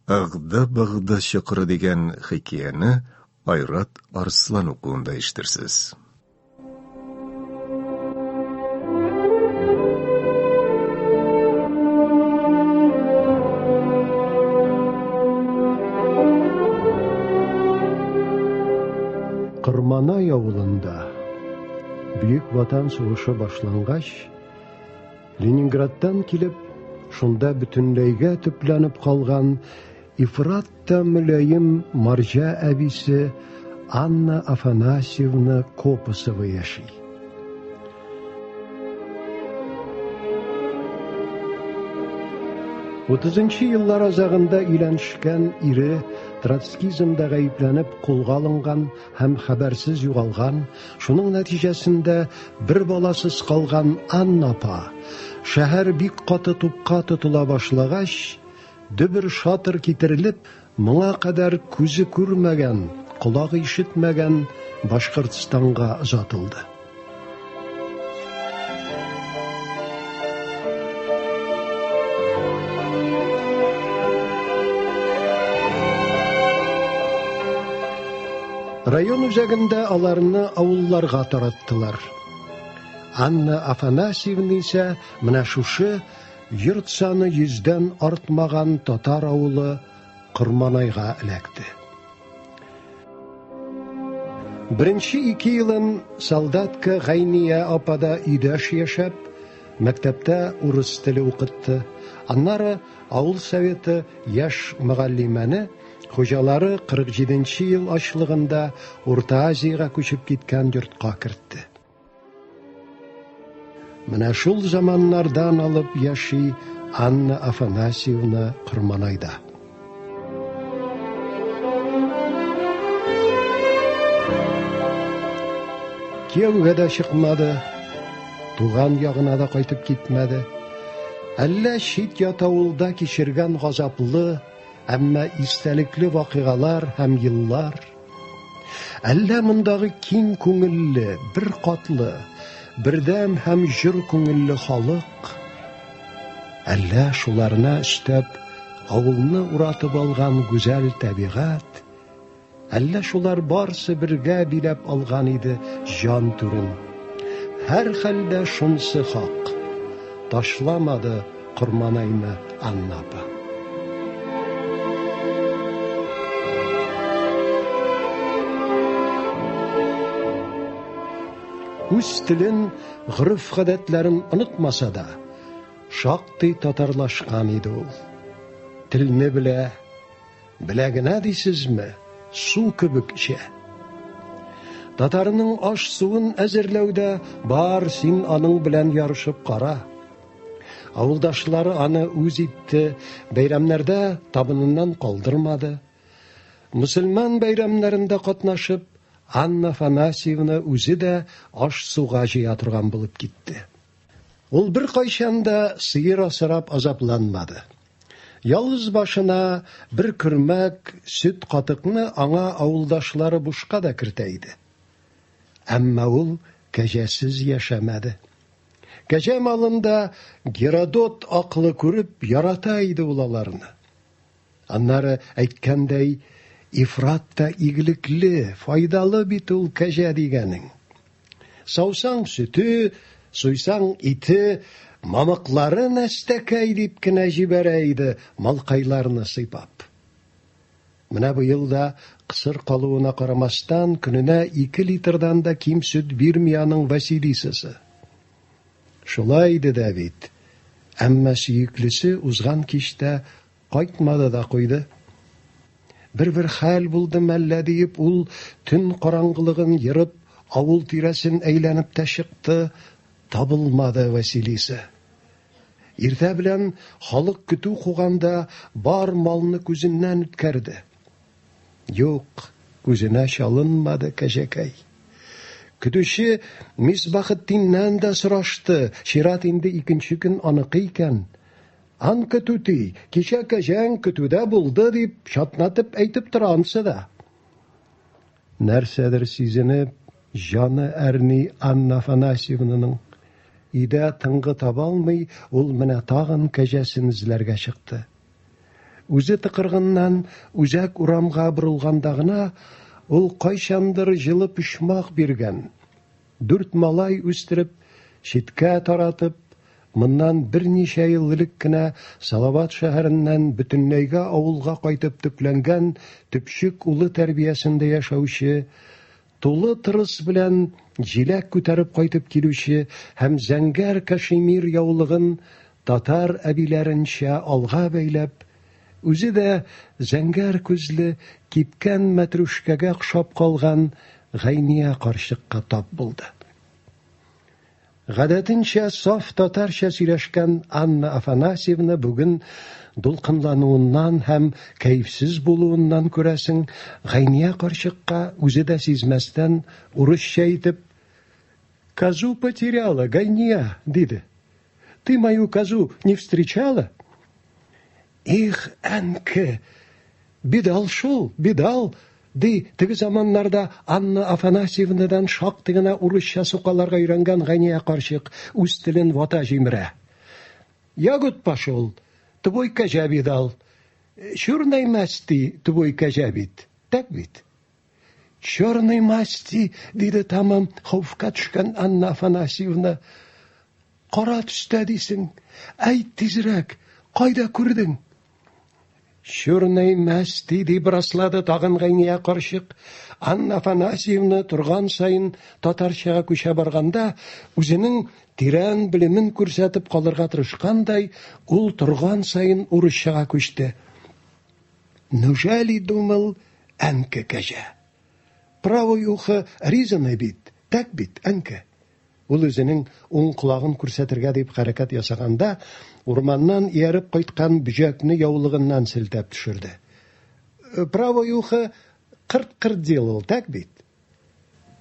Агда-багда чокыры дигән хикәяне Айрат Арслан укуында ишетерсез. Кырманай авылында Бөек Ватан сугышы башлангач, Ленинградтан килеп, шунда бөтенләйгә төпләнеп калган ифрат та мөлаем марҗа әбисе Анна Афанасьевна Копосова яши. Утызынчы еллар азагында өйләнешкән ире троцкизмда гаепләнеп кулга алынган һәм хәбәрсез югалган, шуның нәтиҗәсендә бер баласыз калган Анна апа, шәһәр бик каты тупка тотыла башлагач, дөбер-шатыр китерелеп, моңа кадәр күзе күрмәгән, колагы ишетмәгән Башкортстанга озатылды. Район үзәгендә аларны авылларга тараттылар. Анна Афанасьевна исә менә шушы йорт саны йөздән артмаган татар авылы Корманайга эләкте. Беренче ике елын солдатка Гайния апада өйдәш яшәп, мәктәптә урыс теле укытты. Аннары авыл советы яшь мөгаллимәне хуҗалары 47 нче ел ачлыгында Урта Азиягә күчеп киткән йортка кертте. Менә шул заманнардан алып яши Анна Афанасьевна Корманайда. Кияүгә дә чыкмады, туган ягына да кайтып китмәде. Әллә чит-ят авылда кичергән газаплы, әмма истәлекле вакыйгалар һәм еллар, Әллә мондагы киң күңелле, беркатлы, бердәм һәм җор күңелле халык, әллә шуларына өстәп авылны уратып алган гүзәл табигать, әллә шулар барсы бергә биләп алган иде җан түрен. Һәрхәлдә шунсы хак, ташламады Корманайны Анна апа. Үз телен, гореф-гадәтләрен онытмаса да, шактый татарлашкан иде ул. Телне белә, белә генә дисезме, су кебек эчә. Татарның аш-суын әзерләүдә бар син аның белән ярышып кара. Авылдашлары аны үз итте, бәйрәмнәрдә табыныннан калдырмады. Мөселман бәйрәмнәрендә катнашып, Анна Афанасьевна үзе дә аш-суга җыя торган булып китте. Ул беркайчан да сыер асрап азапланмады. Ялгыз башына бер көрмәк сөт-катыкны аңа авылдашлары бушка да кертә иде. Әмма ул кәҗәсез яшәмәде. Кәҗә малында Геродот акылы күреп ярата иде ул аларны. Аннары, әйткәндәй, ифрат та игелекле, файдалы бит ул кәҗә дигәнең. Саусаң сөте, суйсаң ите, мамыклары нәстәкәй дип кенә җибәрә иде малкайларны сыйпап. Менә быел да, кысыр калуына карамастан, көненә ике литрдан да ким сөт бирми аның Василисасы. Шулай иде дә бит. Әмма сөеклесе узган кичтә кайтмады да куйды. Бер-бер хәл булды мәллә диеп, ул төн караңгылыгын ерып, авыл тирәсен әйләнеп тә чыкты, табылмады Василиса. Иртә белән халык көтү куганда бар малны күзеннән үткәрде. Юк, күзенә чалынмады кәҗәкәй. Көтүче Мисбахетдиннән дә сорашты, чират инде икенче көн аныкы икән. Анка түти, кичә кәҗәң көтүдә булды, дип чатнатып әйтеп тора ансы да. Нәрсәдер сизенеп, җаны әрни Анна Афанасьевнаның. Өйдә тынгы таба алмый, ул менә тагын кәҗәсен эзләргә чыкты. Үзе тыкрыгыннан үзәк урамга борылганда гына ул кайчандыр җылы почмак биргән, дүрт малай үстереп, читкә таратып, моннан берничә ел элек кенә Салават шәһәреннән бөтенләйгә авылга кайтып төпләнгән төпчек улы тәрбиясендә яшәүче, тулы тырыс белән җиләк күтәреп кайтып килүче һәм зәңгәр кашемир яулыгын татар әбиләренчә алга бәйләп, үзе дә зәңгәр күзле, кипкән мәтрүшкәгә охшап калган Гайния карчыкка тап булды. Гадәтенчә саф татарча сөйләшкән Анна Афанасьевна бүген дулкынлануыннан һәм кәефсез булуыннан күрәсең, Гайния карчыкка үзе дә сизмәстән урысча итеп, «Козу потеряла, Гайния», диде. «Ты мою козу не встречала?» Их, әнке, видал шул, видал, ди теге заманнарда Анна Афанасьевнадан шактый гына урысча сукаларга өйрәнгән Гайния карчык үз телен вата җимерә. Ягут пошел, твой кәҗә видал. Черной масти твой кәҗә бит, так бит? Черной масти, диде тәмам хәвефкә төшкән Анна Афанасьевна. Кара төстә дисең. Әйт тизрәк, кайда күрдең? Черной масти, дип раслады тагын Гайния карчык. Анна Афанасьевна торган саен татарчага күчә барганда, үзенең тирән белемен күрсәтеп калырга тырышкандай, ул торган саен урысчага күчте. Неужели, думал, әнке кәҗә? Правое ухо резаное бит, так бит, әнке? Ул үзенең уң колагын күрсәтергә дип хәрәкәт ясаганда, урманнан ияреп кайткан бөҗәкне яулыгыннан селтәп төшерде. Правое ухо кырт-кырт делал, так бит?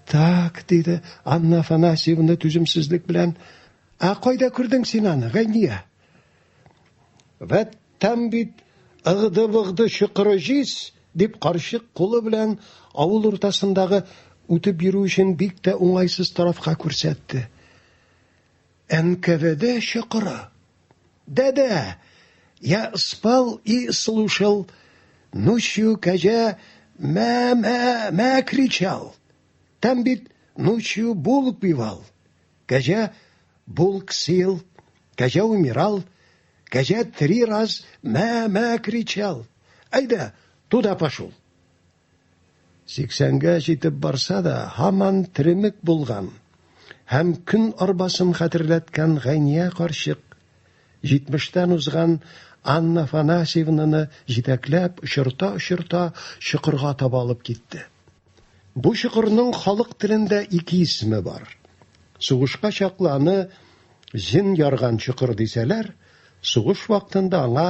Так, диде Анна Афанасьевна түземсезлек белән. Ә кайда күрдең син аны, Гайния? Вәт там бит ыгды-выгды чокыры җиз, дип карчык кулы белән авыл уртасындагы үтеп йөрү өчен бик тә уңайсыз тарафка күрсәтте. НКВД чокыры. Да-да, я спал и слушал. Ночью кәҗә мә-мә-мә кричал. Там бит ночью булк бивал. Кәҗә булк съел, кәҗә умирал, кәҗә три раз мә-мә кричал. Әйдә, туда пошел. Сиксәнгә җитеп барса да, һаман теремек булган һәм көн арбасын хәтерләткән Гайния карчык, җитмештән узган Анна Афанасьевнаны җитәкләп, очырта-очырта чокырга таба алып китте. Бу чокырның халык телендә ике исеме бар. Сугышка чаклы аны Җен ярган чокыр дисәләр, сугыш вакытында аңа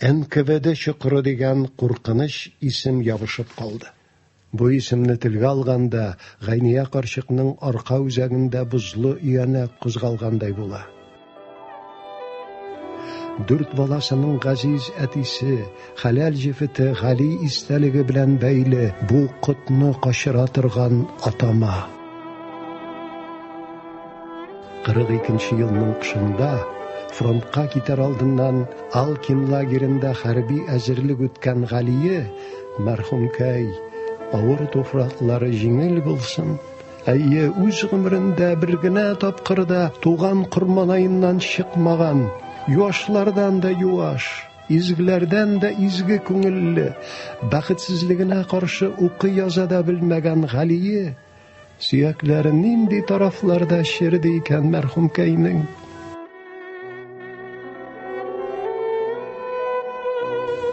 НКВД чокыры дигән куркыныч исем ябышып калды. Бу исемне телгә алганда, Гайния карчыкның арка үзәгендә бозлы өянәк кузгалгандай була. Дүрт баласының газиз әтисе, хәләл җефете Гали истәлеге белән бәйле бу котны качыра торган атама. 42 елның кышында фронтка китәр алдыннан Алкин лагеренда хәрби әзерлек үткән Галие, мәрхүмкәй, авыр туфраклары җиңел булсын. Әйе, үз гомерендә бер генә тапкыр да туган Корманаеннан чыкмаган, юашлардан да юаш, изгеләрдән дә изге күңелле, бәхетсезлегенә каршы укый-яза да белмәгән Галие, сөякләре нинди тарафларда череде икән мәрхүмкәйнең?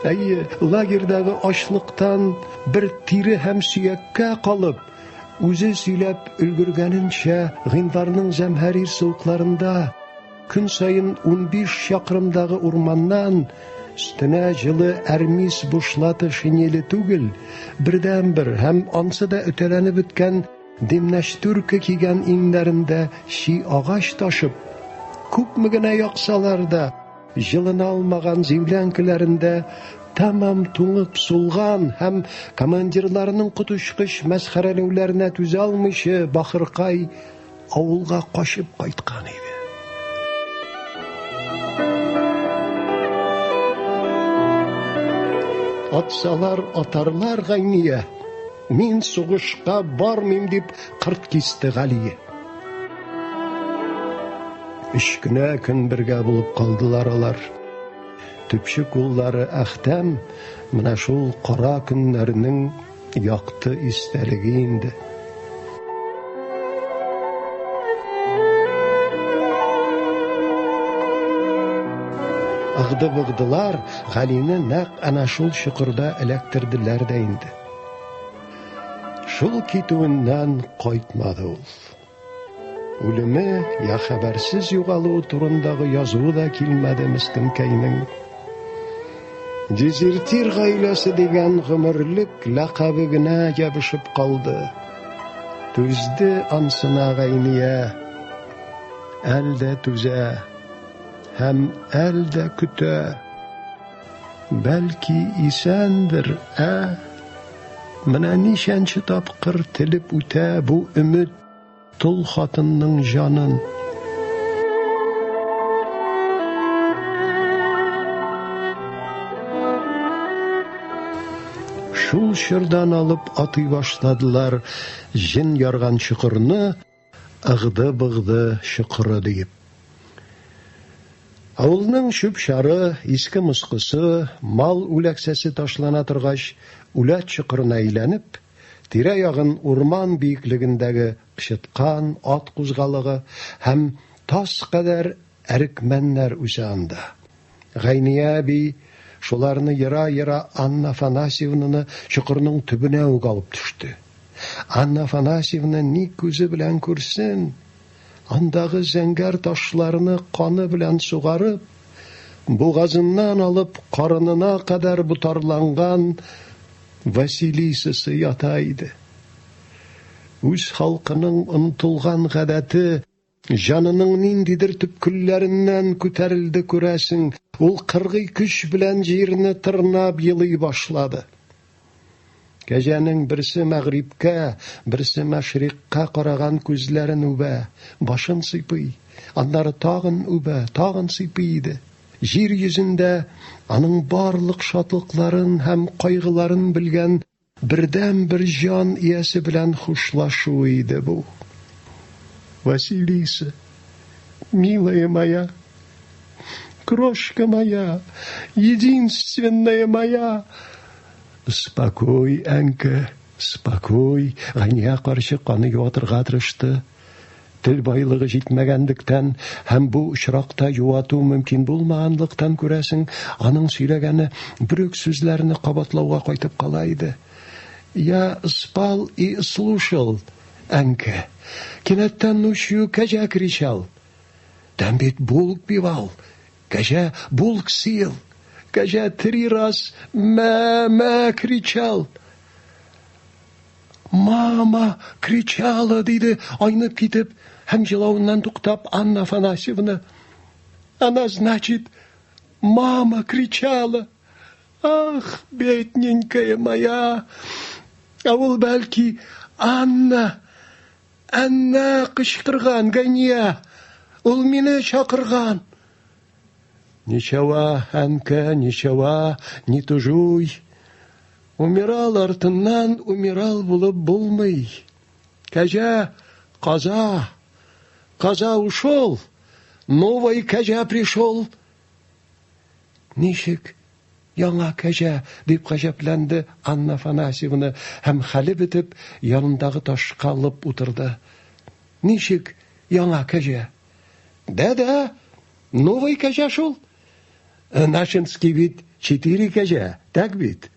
Әйе, лагерьдагы ачлыктан бер тире һәм сөяккә калып, үзе сөйләп өлгергәненчә, гыйнварның зәмһәрир суыкларында көн саен 15 чакрымдагы урманнан өстенә җылы әрмис бушлаты шинеле түгел, бердәнбер һәм ансы да өтәләнеп беткән Димнәштүркә кигән иңнәрендә чи агач ташып, күпме генә яксалар да, җылына алмаган землянкаларында тәмам туңып сулган һәм командирларының коточкыч мәсхәрәләүләренә түзә алмыйча бахыркай авылга качып кайткан иде. Атсалар атарлар, Гайния, мин сугышка бармыйм, дип кырт кисте Галие. Өч кенә көн бергә булып калдылар алар. Төпчек уллары Әхтәм менә шул кара көннәрнең якты истәлеге инде. Ыгды-быгдылар Галине нәкъ әнә шул чокырда эләктерделәр дә инде. Шул китүеннән кайтмады ул. Үлеме я хәбәрсез югалуы турындагы язуы да килмәде мескенкәйнең. Дезертир гаиләсе дигән гомерлек ләкабе генә ябышып калды. Түзде ансына Гайния. Әл дә түзә һәм әл дә көтә. Бәлки исәндер, ә? Менә ничәнче тапкыр телеп үтә бу өмет тол хатынның җанын. Шул чордан алып атый башладылар җен ярган чокырны Ыгды-быгды чокыры диеп. Авылның чүп-чары, иске-москысы, мал үләксәсе ташлана торгач, үләт чокырына әйләнеп, тирә-ягын урман биеклегендәге кычыткан, ат кузгалыгы һәм тас кадәр әрекмәннәр үсә анда. Гайния әби шуларны ера-ера Анна Афанасьевнаны чокырның төбенә үк алып төште. Анна Афанасьевна ни күзе белән күрсен, андагы зәңгәр ташларны каны белән сугарып, бугазыннан алып карынына кадәр ботарланган Василисасы ята иде. Үз халкының онытылган гадәте Җанының ниндидер төпкелләреннән күтәрелде, күрәсең, ул кыргый көч белән җирне тырнап елый башлады. Кәҗәнең берсе мәгърибкә, берсе мәшрикъка караган күзләрен үбә, башын сыйпый, аннары тагын үбә, тагын сыйпый иде. Җир йөзендә аның барлык шатлыкларын һәм кайгыларын белгән Бердәнбер җан иясе белән хушлашу иде бу. Василиса, милая моя, крошка моя, единственная моя. Спокой, әнкә, спокой, Гайния карчык аны юатырга тырышты. Тел байлыгы җитмәгәнлектән һәм бу очракта юату мөмкин булмаганлыктан, күрәсең, аның сөйләгәне бер үк сүзләрне кабатлауга кайтып кала иде. Я спал и слушал, әнкә. Кинәттән ночью кәҗә кричал. Там бит булк бивал, кәҗә булк съел. Кәҗә три раз мә-мә кричал. Мама! Кричала! диде, айнып китеп һәм елавыннан туктап Анна Афанасьевна. Она, значит, мама кричала. Ах, бедненькая моя! Ә ул бәлки Анна, Анна кычкырган, Гания. Ул мине чакырган. Ничава, әнкә, ничава, не тужуй. Умирал артыннан умирал булып булмый. Кәҗә, каза, каза ушел, новый кәҗә пришел. Ничек яңа кәҗә, дип гаҗәпләнде Анна Афанасьевна һәм хәле бетеп, янындагы ташка лып утырды. Ничек яңа кәҗә? Да-да, новый кәҗә шул. Нашинский бит четыре кәҗә, так бит?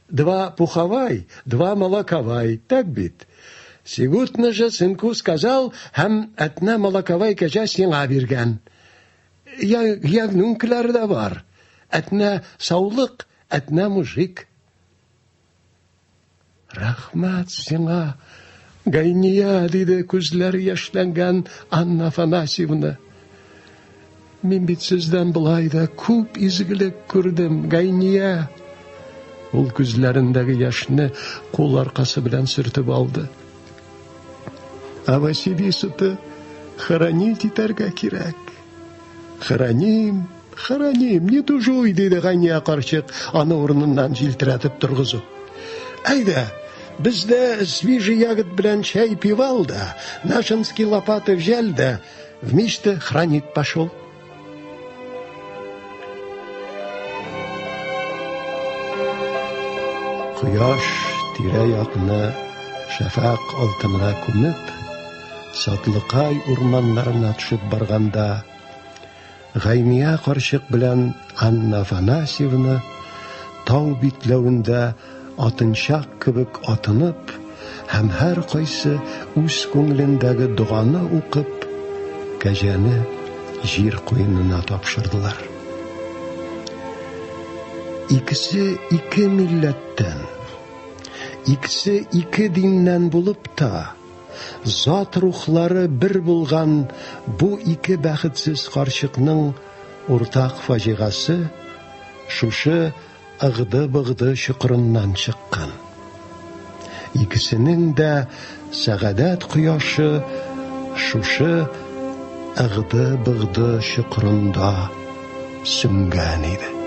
Два пуховай, два молоковай, так бит? Сигутны же сынку сказал, һәм әтнә молоковай кәҗә сиңа биргән. Ягнүнкеләре дә бар. Әтнә саулык, әтнә мужик. Рәхмәт сиңа, Гайния, диде күзләре яшьләнгән Анна Афанасьевна. Мин бит сездән болай да күп изгелек күрдем, Гайния. Ул күзләрендәге яшьне кул аркасы белән сөртеп алды. А Василису-то хоронить итәргә кирәк. Хороним. Храним, не тужуй, диде Гайния карчык, аны урыныннан җилтерәтеп торгызып. Әйдә, бездә свежий ягод белән чәй пивал да, нашинский лопаты взял да, вместе хранить пошел. Кояш тирә-якны шәфәкъ алтынга күмеп, Сатлыкай урманнарына төшеп барганда, Гайния карчык белән Анна Афанасьевна тау битләвендә атынчак кебек атынып һәм һәркайсы үз күңелендәге доганы укып, кәҗәне җир куенына тапшырдылар. Икесе ике милләттән, икесе ике диннән булып та, Зат рухлары бер булган бу ике бәхетсез карчыкның уртак фаҗигасе шушы ыгды-быгды чокырыннан чыккан. Икесенең дә сәгадәт кояшы шушы ыгды-быгды чокырында сүнгән иде.